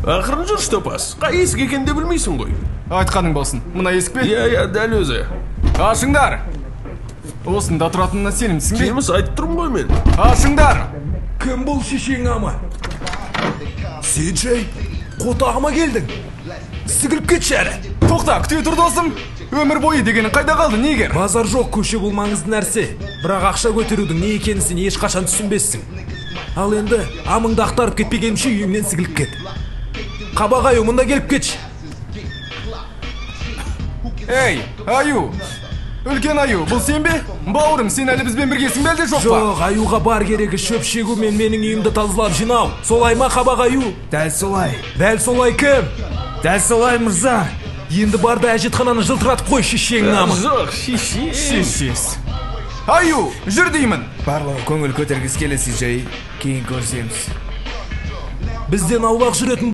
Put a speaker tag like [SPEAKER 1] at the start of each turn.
[SPEAKER 1] Ақырын жүрші, топас. Қай есік екенін де білмейсің ғой.
[SPEAKER 2] Айтқаның болсын. Мына есік пе?
[SPEAKER 1] Иә, дәл өзі.
[SPEAKER 2] Ашыңдар! Осында тұратынына сенімдісің бе?
[SPEAKER 1] Жеміс, айтып тұрмын ғой мен.
[SPEAKER 2] Ашыңдар!
[SPEAKER 3] Кім бұл, шешең амы? Сиджей, қотағыма келдің. Сігіліп кетші әрі.
[SPEAKER 2] Тоқта, күте тұр, досым. Өмір бойы дегенің қайда қалды, нигер?
[SPEAKER 3] Базар жоқ, көше бұл маңызды нәрсе. Бірақ ақша көтерудің не екенін сен ешқашан түсінбессің. Ал енді амыңды ақтарып кетпегенімше, үйімнен сігіліп кет. Қабақ аю, мұнда келіп кетші.
[SPEAKER 2] Ей, аю! Үлкен аю, бұл сен бе? Бауырым, сен әлі бізбен біргесің бе, әлде жоқ па?
[SPEAKER 3] Жоқ, аюға бар керегі шөп шегу мен менің үйімді тазалап жинау. Солай ма, қабақ аю?
[SPEAKER 4] Дәл солай.
[SPEAKER 3] Дәл солай кім?
[SPEAKER 4] Дәл солай, мырза.
[SPEAKER 3] Енді бар да әжетхананы жылтыратып қой, шешеңнің амы.
[SPEAKER 1] Жоқ, шеше.
[SPEAKER 2] Шешесі. Аю, жүр деймін.
[SPEAKER 4] Барлығы көңіл көтергісі келеді, Сижей. Кейін көрісеміз.
[SPEAKER 3] Бізден аулақ жүретін